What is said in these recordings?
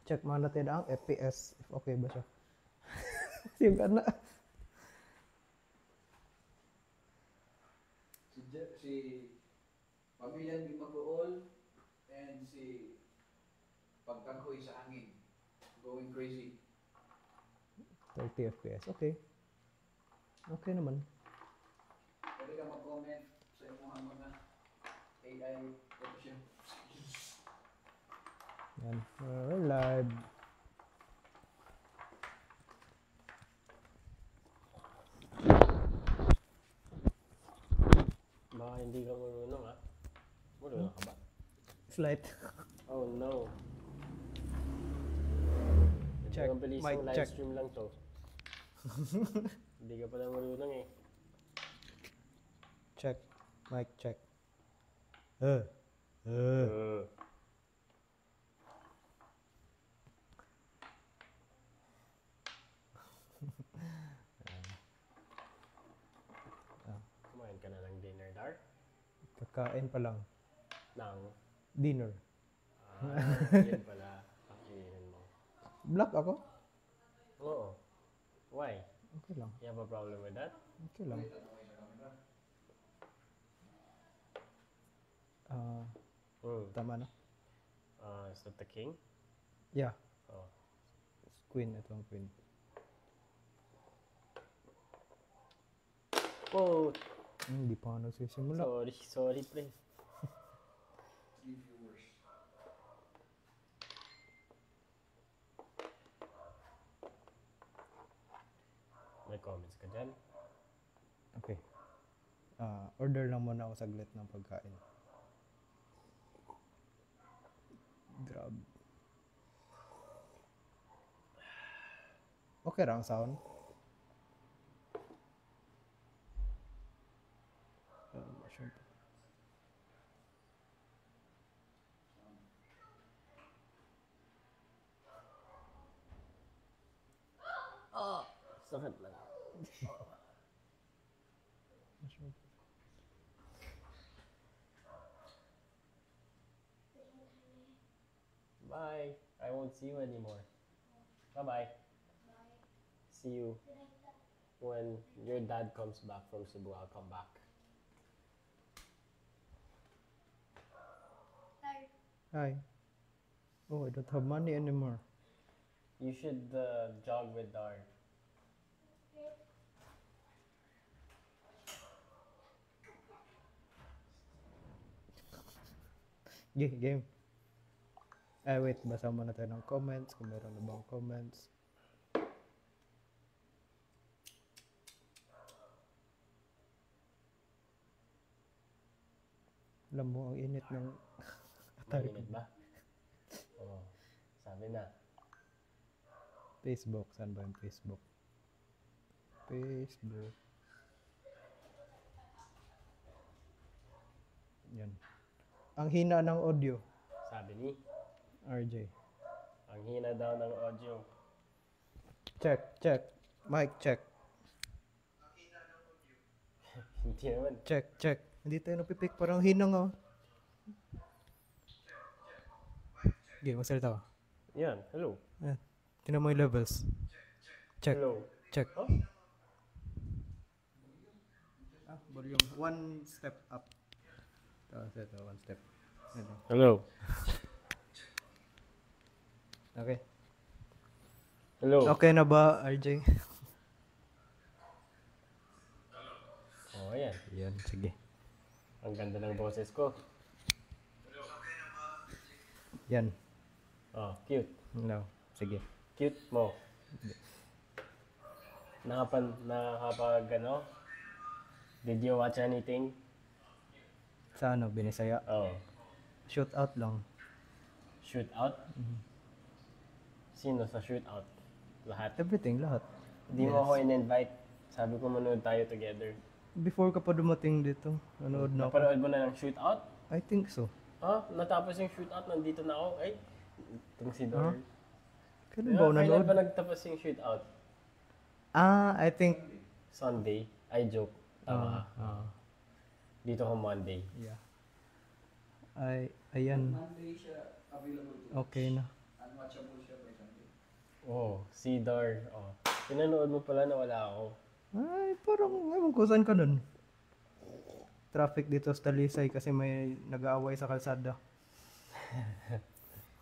Check muna natin ang FPS if okay ba siya. Sige na. Si Pamilyan Bimagool and si Pagtangkoy sa Hangin. Going crazy. 30 FPS. Okay. Okay naman. Pwede ka mag-comment sa imong mga AI Photoshop. Yan. We're live. Baka hindi ka marunong, ah. Marunong ka ba? Flight. Oh no. Check. Ang bilis Mic ng live check. stream lang to. Hindi ka pala marunong eh. Check. Mic check. Kumain ka na ng dinner, Dar? Kakain pa lang. Nang? Dinner. Ah, yun pala. Kakainin mo. Black ako? Oo. Why? Okay lang. You have a problem with that? Okay lang. Ah, tama na? Is that the king? Yeah. Oh. Queen. Ito ang queen. Oh, Hindi pa nga nagsisimula. Sorry, sorry, pre. 3 viewers. May comments ka dyan? Okay. Order lang muna ako saglit ng pagkain. Grab. Okay ra ang sound. Mushroom. Oh, sakit lang. Mushroom. Bye. I won't see you anymore. Bye-bye. See you when your dad comes back from Cebu. I'll come back. Hi. Hi. Oh, I don't have money anymore. You should jog with Dar. Okay. Game. Ay, wait. Basa muna tayo ng comments. Kung meron na bang comments. Alam mo, ang init ng atari ko. Mainit ba? Oo. Sabi na. Facebook. Saan ba yung Facebook? Facebook. Yan. Ang hina ng audio. Sabi ni RJ. Ang hina daw ng audio. Check, check. Mic check. Hindi naman. Check, check. Hindi tayo napipick. Parang hina nga. Okay, magsalita ka. Yan, hello. Ayan. Tingnan mo yung levels. Check. Hello. Check. Oh? Ah, volume. One step up. Ito, ito, one step. Ito. Hello. Okay. Hello. Okay na ba, RJ? Oh, ayan. Yan, sige. Ang ganda ng boses ko. Yan. Oh, cute. No, sige. Cute mo. Nakapag, ano? Did you watch anything? Sa ano, Binisaya? Oh. Shoot out lang. Shoot out? Sino sa shootout? Lahat? Everything, lahat. Hindi mo ako in-invite. Sabi ko manood tayo together. Before ka pa dumating dito, nanood na ako. Napanood mo na ng shootout? I think so. Ah, natapos yung shootout, nandito na ako. Ay, itong si Dor. Kailan ba ako Kailan nanood? ba nagtapos yung shootout? Ah, I think Sunday. Ay, joke. Tama ka. Dito ko Monday. Yeah. Ay, ayan. Monday siya available to Okay na. Unwatchable siya. Oh, Cedar. Oh. Pinanood mo pala na wala ako. Ay, parang, ewan ko, saan ka nun? Traffic dito sa Talisay kasi may nag-aaway sa kalsada.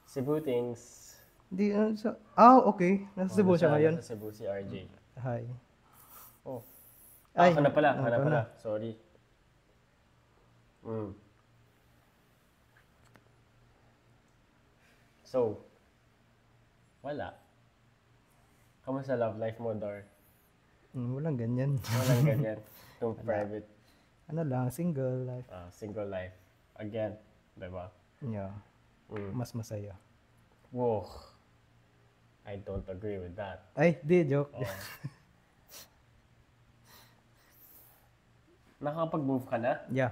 Cebu things. Hindi, sa, okay. Nasa Oh, Cebu siya ngayon. Nasa Cebu si RJ. Hi. Oh. Ay, Ay, ako na pala. Ako na ako pala. na. Sorry. So, wala. Kamusta love life mo, Dar? Walang ganyan. Walang ganyan. Itong private, Ano lang, single life. single life. Again, diba? Yeah. Mas masaya. Whoa. I don't agree with that. Ay, di, joke. Oh. Nakakapag-move ka na? Yeah.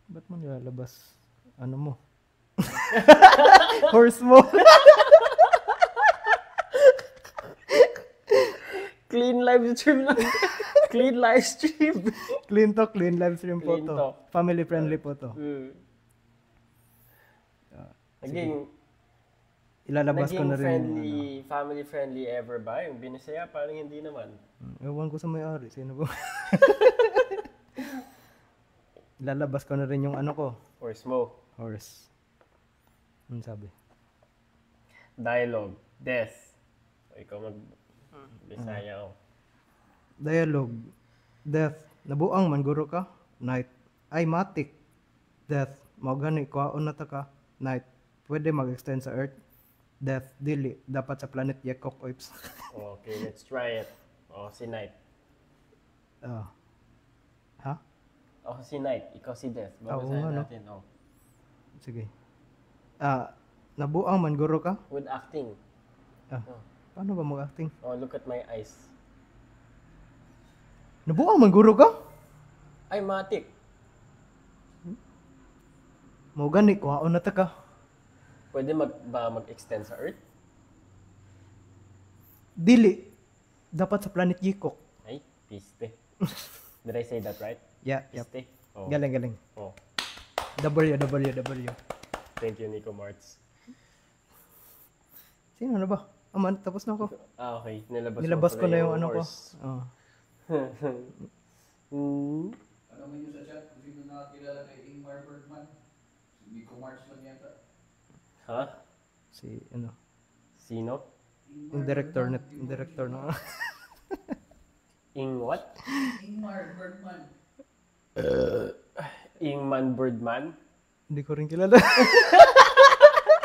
Ba't mo nilalabas? Ano mo? Horse mo. Clean live stream lang. Clean live stream. Clean to, clean live stream po Clean to. talk. Family friendly po to. Naging, Ilalabas ko naging na rin. friendly, family friendly ever ba? Yung binisaya, parang hindi naman. Ewan ko sa may-ari. Sino ba? Ilalabas ko na rin yung ano ko. Horse mo. Horse. Ano sabi? Dialogue. Death. O, ikaw mag... Bisaya oh. Dialogue. Death. Nabuang man guro ka. Night. Ay, matik. Death. Mao gani kuhaon na ta ka. Night. Pwede mag-extend sa Earth. Death. Dili. Dapat sa planet Yekok Oips. Okay, let's try it. O, si Night. Ha? Ako si Night, ikaw si Death. Oo Babasahin nga, no? natin. Oh. Sige. Nabuang man guro ka? With acting. Oh. Paano ba mag-acting? Oh, look at my eyes. Nabuang man guro ka? Ay, matik. Mao gani kuhaon na ta ka. Pwede ba mag-extend sa Earth? Dili. Dapat sa planet Yikok. Ay, piste. Did I say that right? Yeah, yep. Piste. Oh. Galing, galing. Oh. W, W, W. Thank you, Nico Martz. Sino na ba? Aman, tapos na ako. Ah, okay. Nilabas, Nilabas mo ko pala na yung ano ko. horse. Oh. Tanongin niyo sa chat kung sino nakakilala kay Ingmar Bergman. Si Nico Marx lang yata. Ha? Si, ano, Sino? yung director na, yung director na. Ing what? Ingmar Bergman. Ingman Birdman? Hindi ko rin kilala.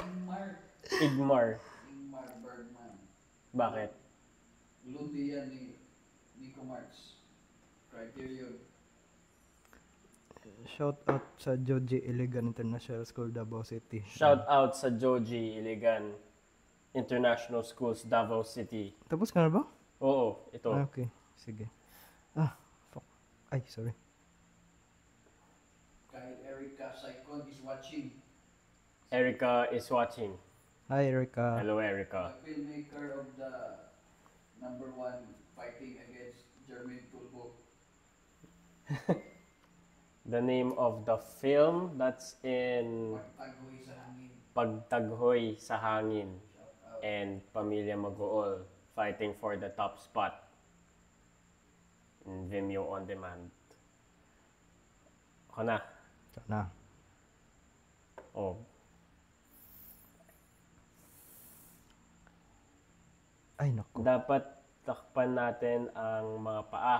Ingmar. Igmar. Ingmar Bergman. Bakit? Lundi yan ni Nico Marx. Criterion. Shout out sa Joji Iligan International School, Davao City. Shout out sa Joji Iligan International Schools, Davao City. Tapos ka na ba? Oo, ito. Ah, okay. Sige. Ah, fuck. Ay, sorry. Kay Erica Saicon is watching. Erica is watching. Hi, Erica. Hello, Erica. The filmmaker of the number one fighting against German Tulbo. The name of the film that's in Pagtaghoy sa hangin. Pagtaghoy sa Hangin Shout out. and Pamilya Mag-uol fighting for the top spot in Vimeo On Demand. Ako na. Ito na. Oh. Ay, naku. Dapat takpan natin ang mga paa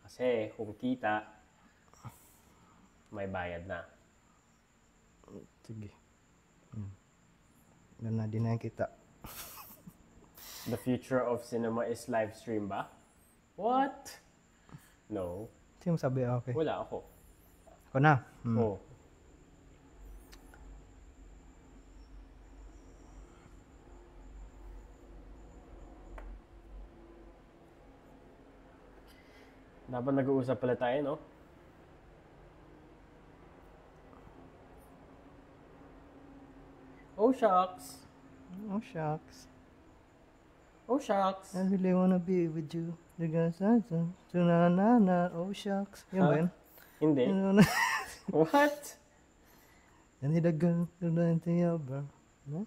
kasi kung kita, may bayad na. Sige. Yan na, di na yan kita. The future of cinema is live stream ba? What? No. Sino sabi? Ah, okay. Wala ako. Ako na. Oh. Dapat nag-uusap pala tayo, no? Oh, shucks. Oh, shucks. Oh, shucks. I really wanna be with you. The girls are so- na na na. Oh, shucks. Yun ba Huh? yun? Hindi. Yun na. What? I need a girl to run to your bar. No?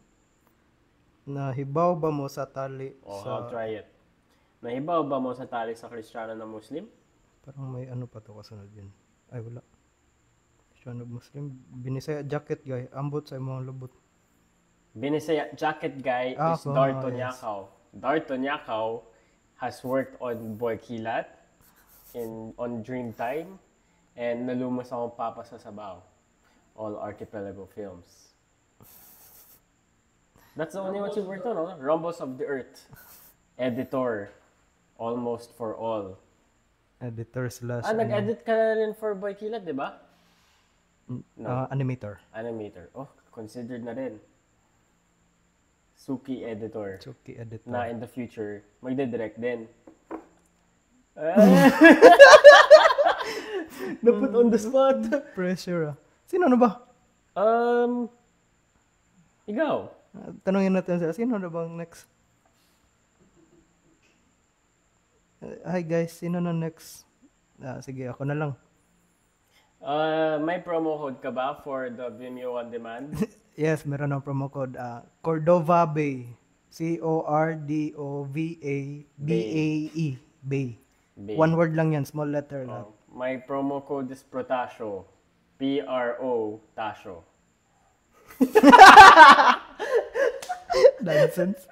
Nahibaw ba mo sa tali Oh, sa I'll try it. Nahibaw ba mo sa tali sa Kristiyano na Muslim? Parang may ano pa to kasunod yun. Ay, wala. Kristiyano Muslim. Binisaya jacket guy. Ambot sa imong lubot. Binisaya Jacket Guy Ah, is Darto yes. Nyakaw. Darto Nyakaw has worked on Boy Kilat, in on Dreamtime, and Nalumos Akong Papa sa Sabaw. All Archipelago films. That's the only one you worked on, no? Rumbles of the Earth. Editor. Almost for All. Editor slash Ah, nag-edit ka na rin for Boy Kilat, di ba? No. Animator. Animator. Oh, considered na rin. Suki editor. Chucky editor. Na in the future, magde-direct din. Na-put on the spot. Pressure ah. Sino na ba? Ikaw. Tanungin natin sila. Sino na bang next? Hi guys, sino na next? Sige, ako na lang. May promo code ka ba for the Vimeo On Demand? Yes, meron ng promo code. Cordova Bay. C-O-R-D-O-V-A-B-A-E. Bay. Bay. One word lang yan, small letter lahat. Oh, my promo code is Protasio. P-R-O Tasio. Nonsense.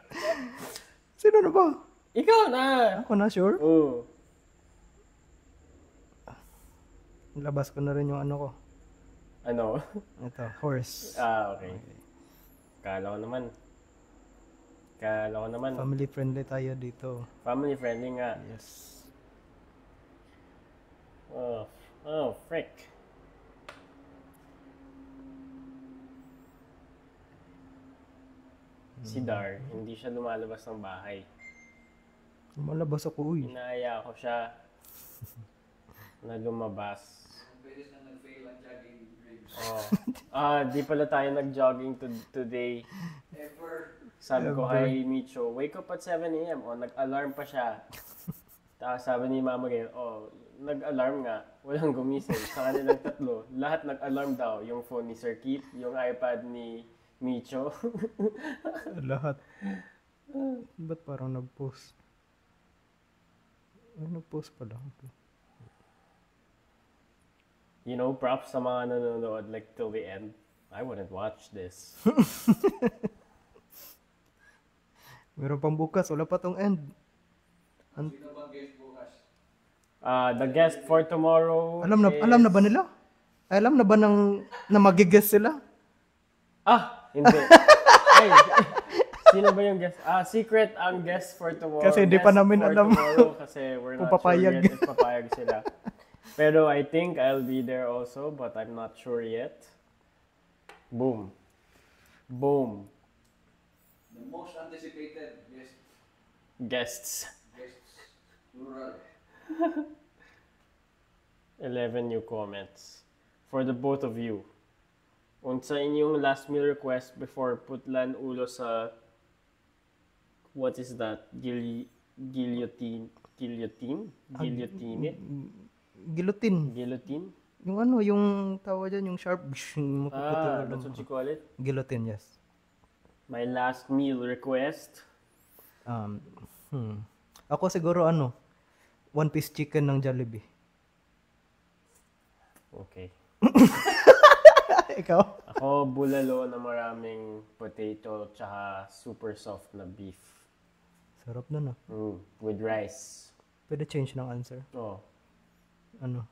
Sino na ba? Ikaw na! Ako na, sure? Oo. Labas ko na rin yung ano ko. Ano? Ito, horse. Ah, okay. Kala ko naman. Family friendly tayo dito. Family friendly nga. Yes. Oh, frick. Si Dar, hindi siya lumalabas ng bahay. Lumalabas ako, uy. Inaaya ko siya na lumabas. Ang bilis na nag-fail ang jogging dreams. Oh. Ah, di pala tayo nag-jogging today. Ever. Sabi ko kay Micho, wake up at 7 a.m. Oh, nag-alarm pa siya. Tapos sabi ni Mama Gail, oh, nag-alarm nga. Walang gumising. Sa kanilang tatlo, lahat nag-alarm daw. Yung phone ni Sir Keith, yung iPad ni Micho. Lahat. Ba't parang nag-post? Ay, nag-post pala. Okay. You know, props sa mga nanonood like till the end. I wouldn't watch this. Meron pang bukas. Wala pa tong end. Sino bang guest bukas? The guest for tomorrow Alam na ba nila? Ay, alam na ba ng, na magigest sila? Ah, hindi. Ay, sino ba yung guest? Ah, secret ang guest for tomorrow. Kasi hindi pa Guest namin for alam tomorrow kasi we're kung not papayag. sure yet if papayag sila. Pero I think I'll be there also, but I'm not sure yet. Boom. Boom. The most anticipated guest. Guests. Guests. Plural. 11 new comments. For the both of you. Unsa inyong last meal request before putlan ulo sa, what is that? Guillotine? Guillotine? Guillotine? Guillotine. Guillotine? Yung ano, yung tawag dyan, yung sharp. Yung mapuputi Ah, ulo that's mo. what you call it? Guillotine, yes. My last meal request? Ako siguro ano, one piece chicken ng Jollibee. Okay. Ikaw? Ako, bulalo na maraming potato tsaka super soft na beef. Sarap nun ah. With rice. Pwede change ng answer. Oh. Ano?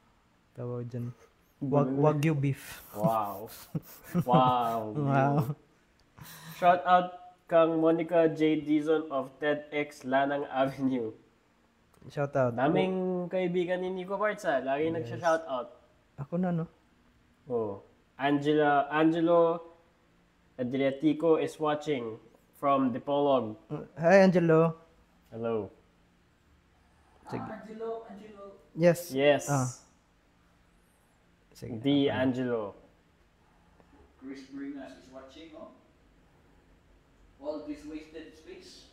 Tawag dyan. Wagyu beef. Wow. Wow. Wow. Shout out kang Monica J. Dizon of TEDx Lanang Avenue. Shout out. Daming kaibigan ni Nico Parts ah. Lagi yes. Nagsha-shout out. Ako na, no? Oh. Angelo Adriatico is watching from Dipolog. Hi, Angelo. Hello. Sige. Angelo. Yes. Yes. Ah. Sige. The Angelo. Chris Bringas is watching, oh. All this wasted space.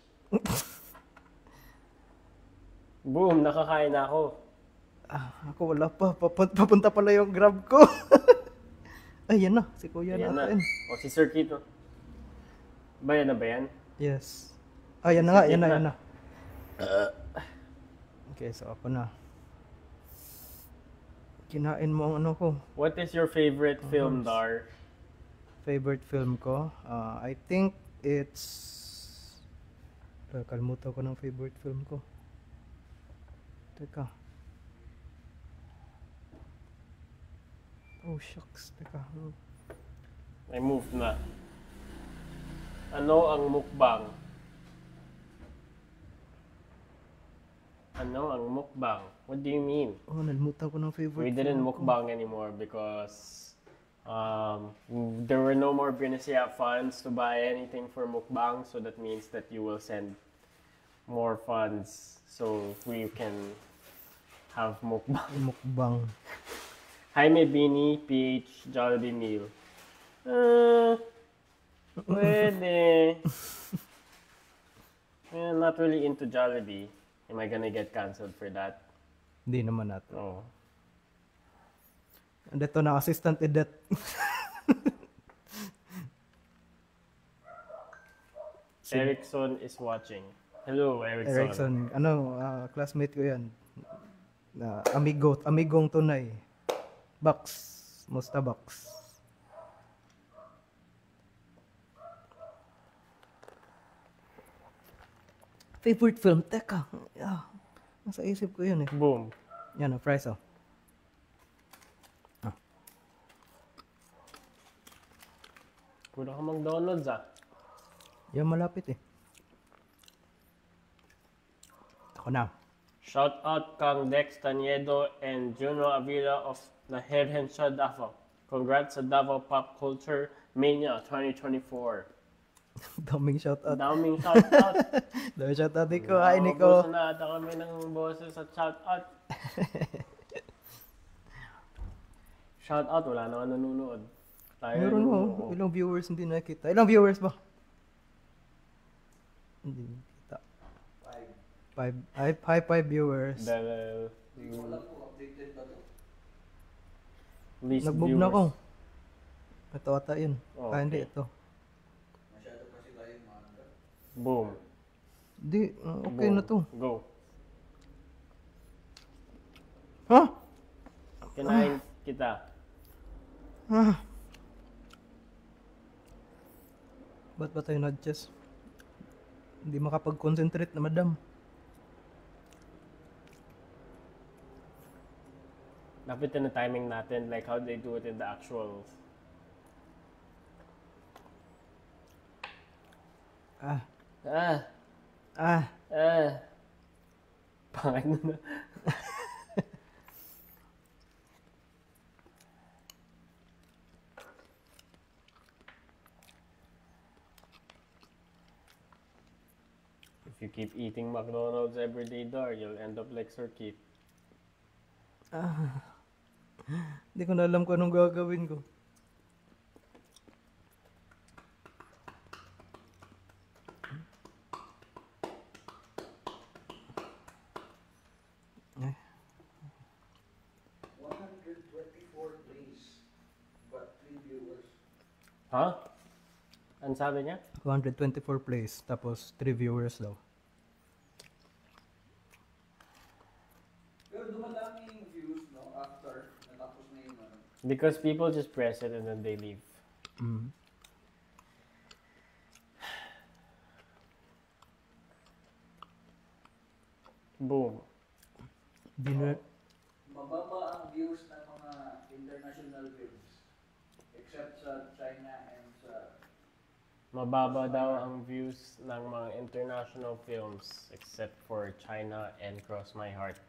Boom, nakakain na ako. Ah, ako wala pa. Papunta pala yung Grab ko. Ay, yan na. Si Kuya Ayan na. natin. O, si Sir Kito. Ba yan na ba yan? Yes. Ah, yan na nga, Sa yan na, gitna. yan na. Okay, so ako na. Kinain mo ang ano ko. What is your favorite film, Dar? Favorite film ko? I think it's... Kalimutan ko ng favorite film ko. Teka. Oh, shucks. Teka. I moved na. Ano ang mukbang? Ano ang mukbang? What do you mean? Oh, nalimutan ko ng favorite We didn't film ko. mukbang anymore because there were no more Binisaya funds to buy anything for mukbang. So that means that you will send more funds so we can have mukbang. Mukbang. Jaime Bini, PH, Jollibee Meal. Pwede. Eh, not really into Jollibee. Am I gonna get cancelled for that? Hindi naman natin. No. And ito na, Assistant Edette. Erickson is watching. Hello, Erickson. Erickson. Ano, classmate ko yan. Amigo, amigong tunay. Box. Musta Box. Favorite film? Teka. Yeah. Nasa isip ko yun eh. Boom. Yan, oh, fries oh. Puro ka McDonald's ah. Yan, malapit eh. Ako na. Shout out kang Dex Taniedo and Juno Avila of La Herencia Davao. Congrats sa Davao Pop Culture Mania 2024. Daming shout out. Daming shout out. Daming shout out, Nico. Hi, Nico. Naubusan na ata kami ng boses sa shout out. Shout out, wala naman nanonood. Tayo Meron mo. nanonood. Ilang viewers hindi nakita. Ilang viewers ba? Hindi nakita. 5. Five. Hi, hi, five viewers. The Hindi ko alam kung updated ba to. least Nag-move viewers. na ako. Ito ata yun. Oh, Ah, hindi. okay. Ito. Masyado kasi tayong maaga. Boom. Hindi. Okay Boom. na to. Go. Ha? Kinain kita. Ah. Ba't ba tayo nag-chess? Hindi makapag-concentrate na madam. Dapat na timing natin like how they do it in the actual. Ah. Ah. Ah. Ah. Pangit na. If you keep eating McDonald's every day, Dar, you'll end up like Sir Keith. Ah. Hindi ko na alam kung anong gagawin ko. Eh, 124 plays, but 3 viewers. Huh? Ano sabi niya? 124 plays, tapos 3 viewers daw. Pero dumadami yung views, no? After, natapos na yung ano. Because people just press it and then they leave. Mm. Boom. Di na, Mababa ang views ng mga international films. Except sa China and sa... Mababa daw ang views ng mga international films except for China and Cross My Heart.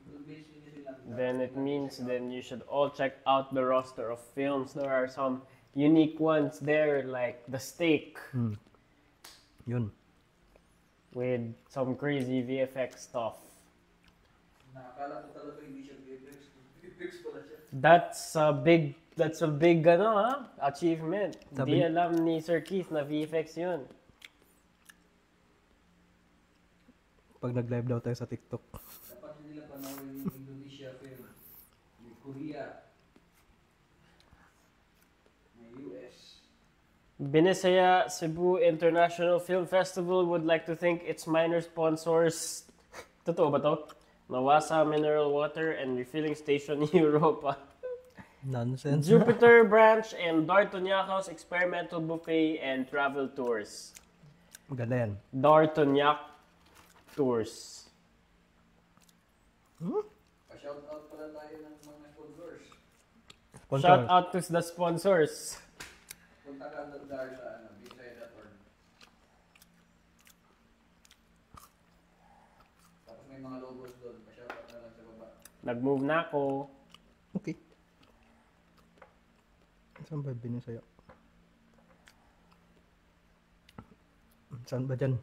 Convince nila silang Then it means then you should all check out the roster of films. There are some unique ones there like The Stake Yun. with some crazy VFX stuff. Nakakala ko talaga hindi siya VFX. VFX pala siya. That's a big ano ha, achievement. Sabi- Di alam ni Sir Keith na VFX yun. Pag nag-live daw tayo sa TikTok. Dapat nila panoorin yung Indonesia film. May Korea. May US. Binisaya Cebu International Film Festival would like to thank its minor sponsors. Totoo ba to? Nawasa Mineral Water and Refilling Station Europa. Nonsense. Jupiter Branch and D'Artagnan Experimental Buffet and Travel Tours. Maganda yan. D'Artagnan Tours. Pa-shout out pala tayo ng mga sponsors. Sponsor. Shout out to the sponsors. Punta ka doon Dar sa ano, bisaya.org. Tapos may mga logos doon. Pa-shout out na lang sa baba. Nag-move na ako. Okay. Saan ba binisaya? Saan ba dyan?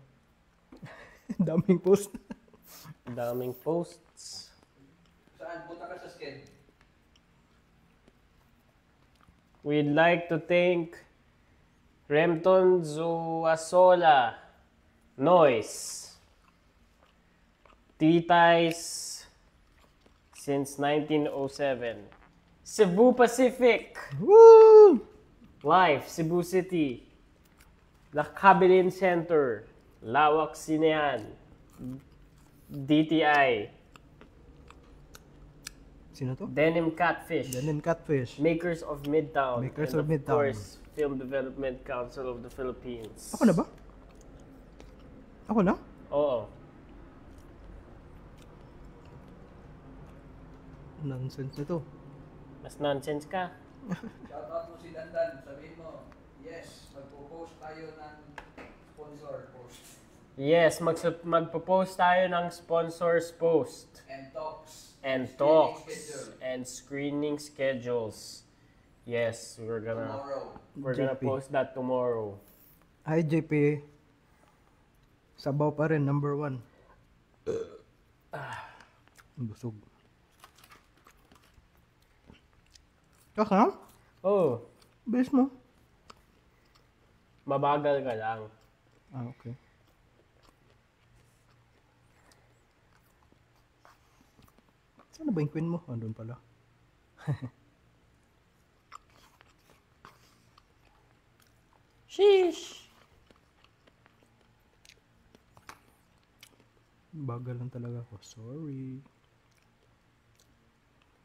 Daming post. Daming posts. Saan? Punta ka sa sked. We'd like to thank Remton Zuasola, Noise, Titais since 1907, Cebu Pacific, Woo! Life, Cebu City, The Cabilin Center, Lawak Sinean, DTI, Sino to? Denim Catfish, Denim Catfish. Makers of Midtown, Makers and of Midtown. Course, Film Development Council of the Philippines. Ako na ba? Ako na? Oo. Nonsense nito. Mas nonsense ka. Shout out mo si Dandan. Sabihin mo, yes, magpo-post tayo ng sponsor post. Yes, magpo-post tayo ng sponsors post And talks. and Screening talks schedule. and screening schedules. Yes, we're gonna Tomorrow. we're gonna JP. post that tomorrow. Hi, JP. Sabaw pa rin, number one. Ang busog. Kaka? Oh, Bilis mo. mabagal ka lang. Ah, okay. Saan na ba yung queen mo? Ah, doon pala. Sheesh. Bagal lang talaga ako. Sorry.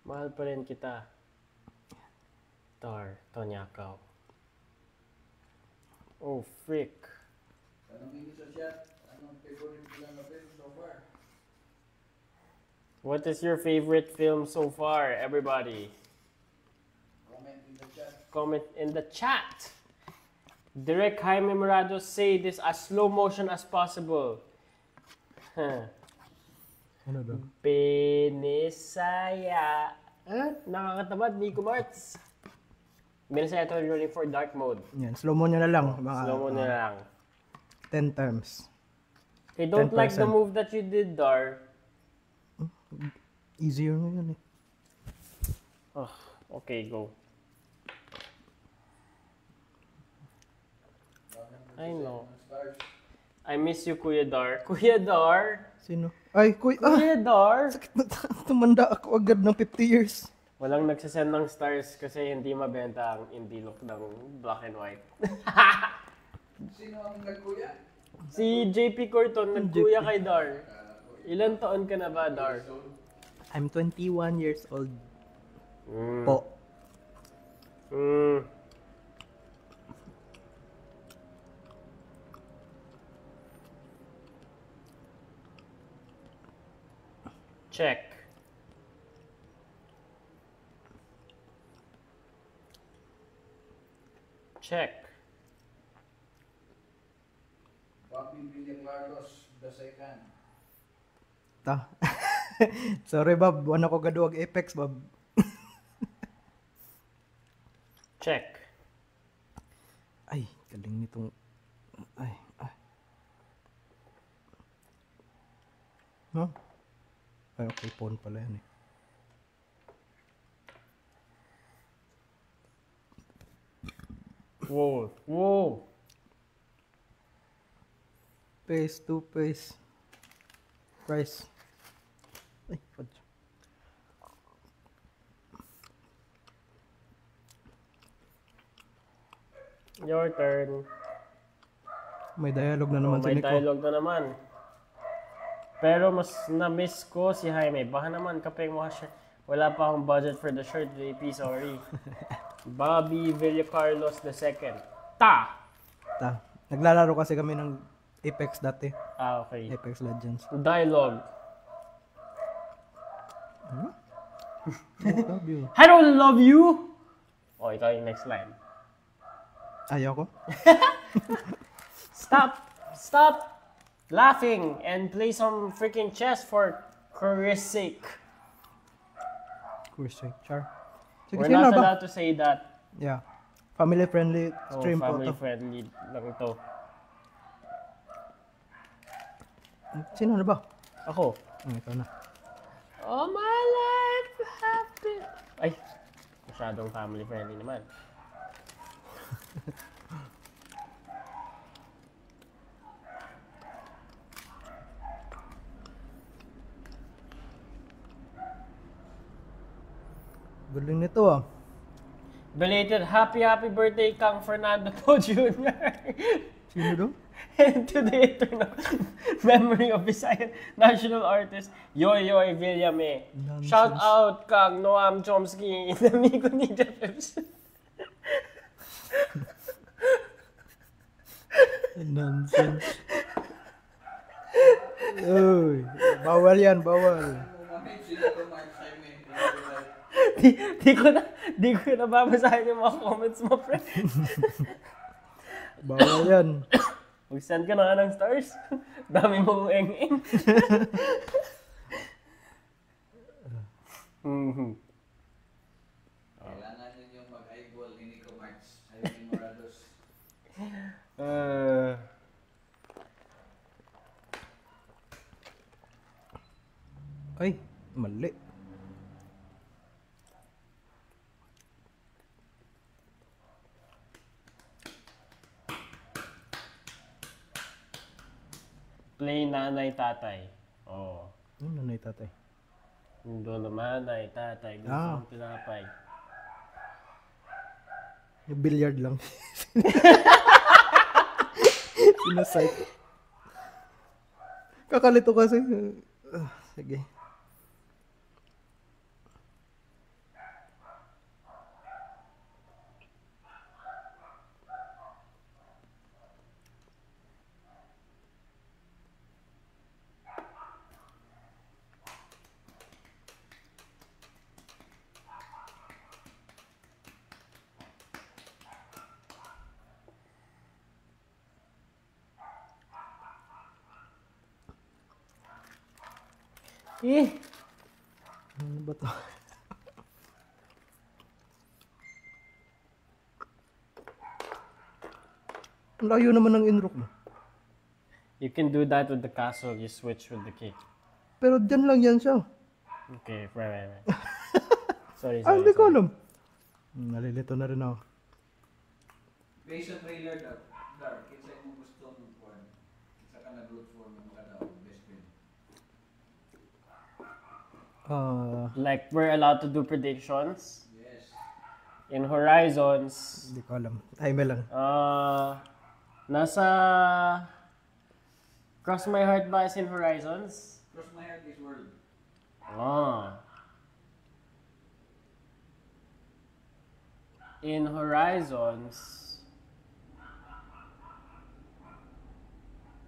Mahal pa rin kita. Tar, Tonyakaw. Oh, frick. Tanungin niyo sa chat, anong favorite nila na film so far? What is your favorite film so far, everybody? Comment in the chat. Comment in the chat. Direk Jaime Morado, say this as slow motion as possible. Huh. Ano daw? Binisaya. Huh? Nakakatamad, Nico Martz. Binisaya 2024 dark mode. Yan, slow mo nyo na lang. Mga, Slow mo na lang. 10 times. I don't like the 10%. move that you did, Dar. Easier na yun eh. Oh, okay, go. I know. Mga stars. I miss you, Kuya Dar. Kuya Dar? Sino? Ay, kuy, ah! Kuya Dar? Sakit na, tumanda ako agad ng 50 years. Walang nagsasend ng stars kasi hindi mabenta ang indie look ng black and white. Sino ang nagkuya? Si JP Corton, nagkuya kay Dar. Ilan taon ka na ba, Dar? I'm 21 years old. Po. Check. Check. Bobby Villaclaros the second. Ta. Sorry, Bob. Wala ko gaduag Apex, Bob. Check. Ay, galing nitong... Ay, ay. No? Ay, okay. Phone pala yan eh. Whoa. Whoa. Face, two face. Price. Ay, fudge. Your turn. May dialogue na naman Oh, si may Nico. dialogue na naman. Pero mas na-miss ko si Jaime. Baka naman kapeng mo siya. Wala pa akong budget for the shirt, JP. Sorry. Bobby Villacarlos II. Ta! Ta. Naglalaro kasi kami ng Apex dati. Ah, okay. Apex Legends. Dialogue. I love you. I don't love you! Oh, ikaw yung next line. Ayoko. Stop! Stop laughing and play some freaking chess for Christ's sake. Course, char. Sige, We're sige na not ba? allowed to say that. Yeah. Family friendly Oh, stream po family to. friendly lang to. Sino na ba? Ako. Ikaw na. All my life have been... Ay, masyadong family friendly naman. Galing nito ah. Belated happy happy birthday kang Fernando Poe Jr. Sino daw? And to the eternal memory of Visayan national artist Yoyoy Villame. Nonsense. Shout out kang Noam Chomsky, inamigo ni Jeff Epstein. Nonsense. Uy, bawal yan, bawal. Umamit si Nico Mark Jaime. Di ko na babasahin yung mga comments mo, pre. Bawal yan. Mag-send ka na nga ng stars. Dami mong eng-eng. Mhm. Kailangan ninyo mag-eyeball ni Nico Marks. Jaime Morados. Ay, mali. Play nanay tatay. Oo. Ano nanay tatay? Mundo naman nanay tatay. Gusto Ah. kong tinapay. Yung billiard lang. Sinasite. Kakalito kasi. Ah, sige. Eh! Ano ba to? Ang layo naman ng inrook mo. You can do that with the castle. You switch with the king. Pero dyan lang yan siya. Okay, right. Sorry, Ah, sorry. hindi ko sorry. alam. Nalilito na rin ako. Based sa trailer daw, Dark, kinsa imong gustong kuan? Kinsa ka nag-root for nga makadaog best film? Ah, Like, we're allowed to do predictions. Yes. In Horizons, hindi ko alam. Ay, may lang. Nasa Cross My Heart ba is in Horizons? Cross My Heart is World. Ah. In Horizons,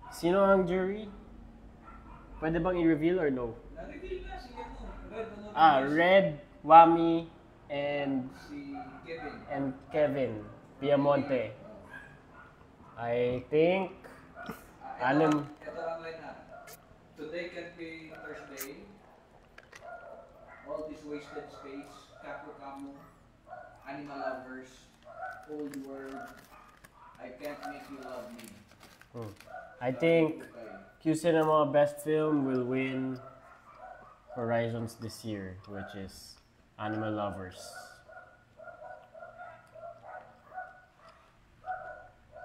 sino ang jury? Pwede bang i-reveal or no? Na-reveal na si ano, Red ano? Ah, Red, Wami, and Si Kevin. and Kevin Piamonte. I think Ah, ito, anim. Ito ang lineup. Today can be Thursday. All this wasted space, Kaku Kamu, Animal Lovers, Old World, I Can't Make You Love Me. I think Okay. Q Cinema Best Film will win Horizons this year, which is Animal Lovers.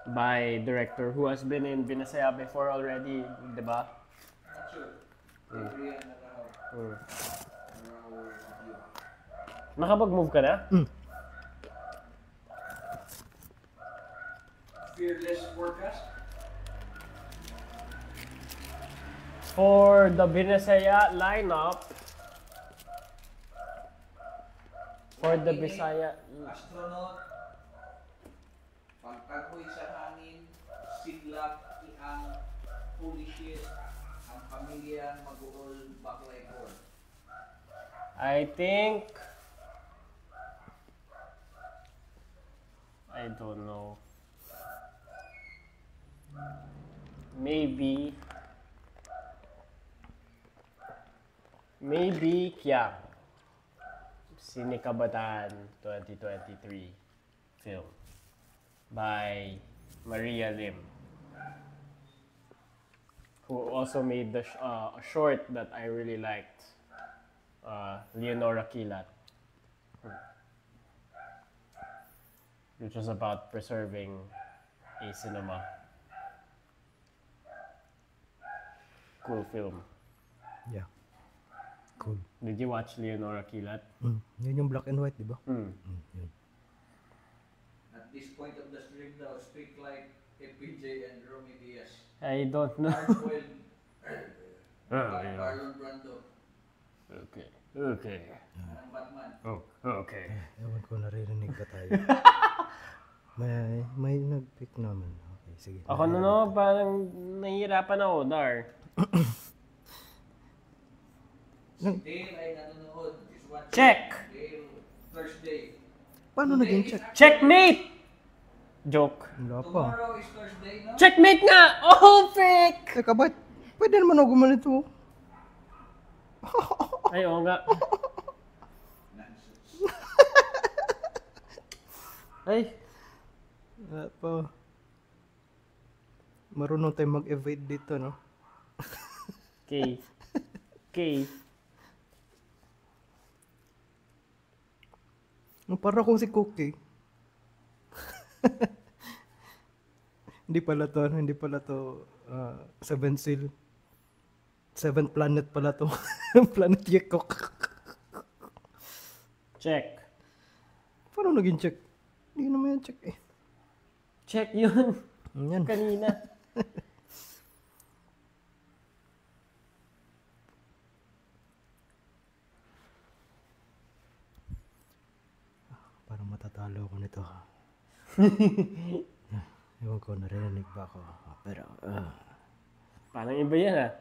By director who has been in Binasaya before already, diba? Not sure. Adrian Araujo. Araujo review. Nakapag-move ka na? Mm. Fearless forecast. For the Binisaya lineup. For the Bisaya. Astronaut. Pagtaghoy sa hangin. Sidlak, iang, holy shit. Ang pamilyang mag-uol, baklay ko. I think. I don't know. Maybe. Maybe Kiang. Sinikabataan 2023 film by Maria Lim, who also made the a short that I really liked, Leonora Kilat, which was about preserving a cinema. Cool film. Yeah. Cool. Did you watch Leonora Kilat? Yun yung black and white, di ba? Mm. Yun. At this point of the stream daw, speak like FPJ and Romy Diaz. I don't know. Hardboiled, Oh, yeah. Marlon Brando, Okay. Okay. ang Batman. Oh, okay. Ewan ko, naririnig ba tayo? May nag-pick naman. Okay, sige. Ako na no, parang nahihirapan ako, Dar. Si Dale ay nanonood. Is watching. Check! Dale, Thursday. Paano naging check? Checkmate! Joke. Wala pa. Tomorrow is Thursday, no? Checkmate nga! Oh, fake! Teka, ba't? Pwede naman ako gumanito. Ay, oo nga. Nonsense. Ay, Wala pa. Marunong tayo mag-evade dito, no? K. K. No, para kung si Cookie. Hindi pala to, ano, hindi pala to Seven Seal. Seventh planet pala to. Planet Yekok. Check. Paano naging check? Hindi naman yan check eh. Check yun. Yan. Kanina. Parang matatalo ako nito. Ewan ko, narinig ba ako? Pero, Parang iba yan ah.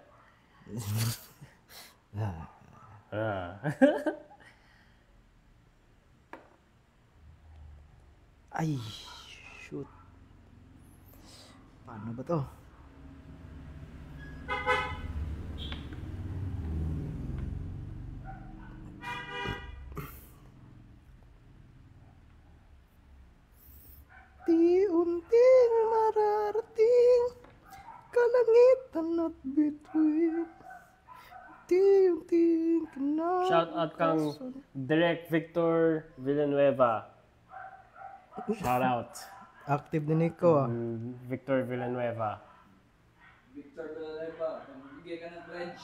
ah. Ah. Ay, shoot. Paano ba to? Di-unting mararating kalangitan at bituin. Di-unting kinakasan. Shout out kang Direk Victor Villanueva. Shout out. Active ni Nico ah. Victor Villanueva. Victor Villanueva, magbigay ka ng pledge.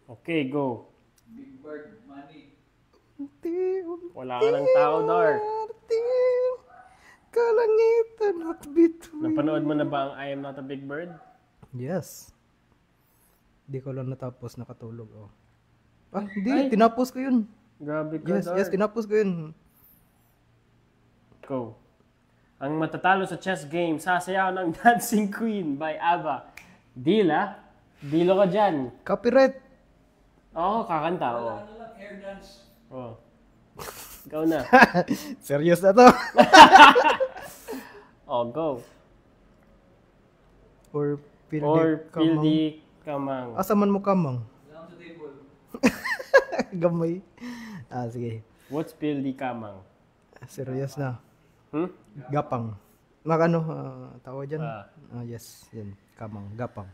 Okay, go. Big Bird, money. Unti-unti Wala ka ng tao, Dar. mararating kalangitan at bituin. Napanood mo na ba ang I Am Not a Big Bird? Yes. Di ko lang natapos, nakatulog oh. Ah, hindi, tinapos ko yun. Grabe ka, Yes, Dar. yes, tinapos ko yun. Go. Ang matatalo sa chess game, sasayaw ng Dancing Queen by ABBA. Deal, ah. Deal ka dyan. Copyright. Oo, kakanta, oo. Ano lang, air dance. Oo. Ikaw na. Serious na to. Oh, go. Or pildi Or kamang. Pildi Kamang. Asa man mo kamang? Down sa table. Gamay. Ah, sige. What's Pildi Kamang? Serious na. Hmm? Gapang. Mag ano, tawag dyan? Ah. Ah, yes, yun. Kamang, gapang.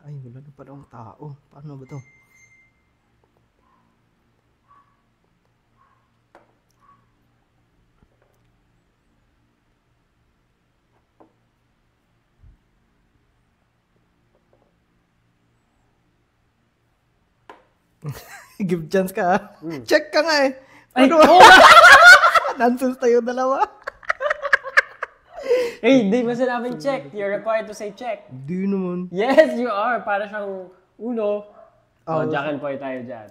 Ay, wala na pala akong tao. Paano ba to? Give chance ka ah. Check ka nga eh. Ay, Ano? oh! Nonsense tayo dalawa. Hey, di ba sinabing check? You're required to say check. Di naman. Yes, you are. Para siyang uno. Oh, Oh. Jack and Poy tayo dyan.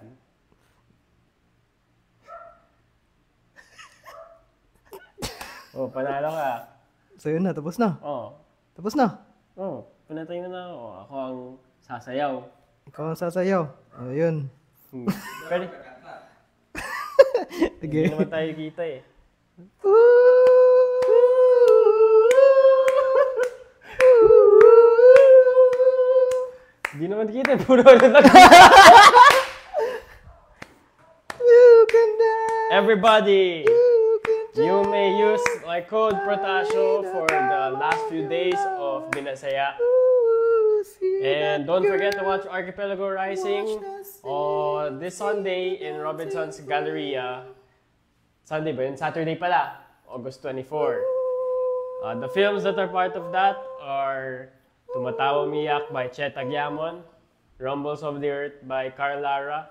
Oh, panalo ka. So yun na, tapos na. Oh. Tapos na. Oh, pinatay na na ako. Ako ang sasayaw. Ikaw ang sasayaw. Ayun. Pero Sige. hindi naman tayo kita eh. Hindi naman kita eh. Puro ano lang. You can dance. Everybody! You can You may use my code Protasio for the last few days of Binasaya. see And that don't forget to girl. watch Archipelago Rising on this Sunday in Robinson's Galleria. Sunday ba yun? Saturday pala, August 24. The films that are part of that are Tumatawa Umiyak by Chet Agyamon, Rumbles of the Earth by Carl Lara,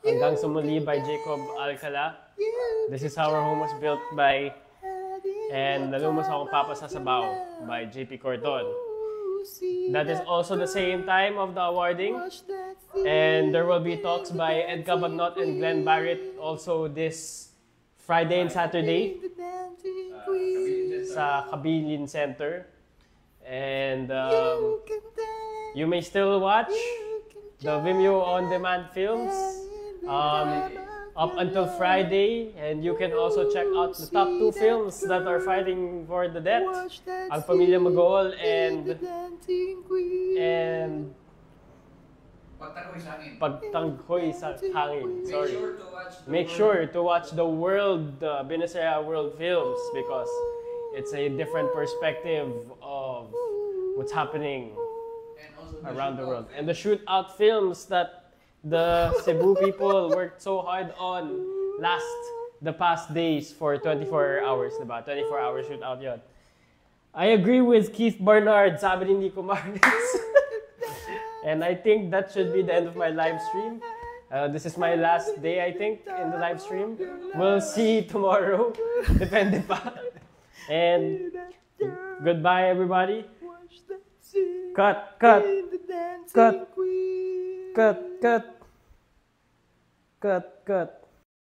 Hanggang sa Muli by Jacob Alcala, This Is How Our Home Was Built by and Nalumos Akong Papa sa Sabaw by JP Cordon. That is also the same time of the awarding. And there will be talks by Ed Cabagnot and Glenn Barrett also this Friday and Saturday sa Kabilin Center. And you may still watch the Vimeo On Demand films up until Friday. And you can also check out the top two films that are fighting for the death. Ang Pamilya Magool and Pagtaghoy sa hangin. Pagtanghoy sa Hangin. Make Sorry. sure to watch the Make sure to watch the World, Binasaya World films because it's a different perspective of what's happening And also the around the shootout world. And the shootout films that the Cebu people worked so hard on the past days for 24 hours, diba? 24-hour shootout yun. I agree with Keith Barnard, sabi ni Nico Marquez. And I think that should be the end of my live stream. This is my last day, I think, in the live stream. We'll see tomorrow. Depende pa. And goodbye, everybody. Cut, cut, cut, cut, cut, cut, cut.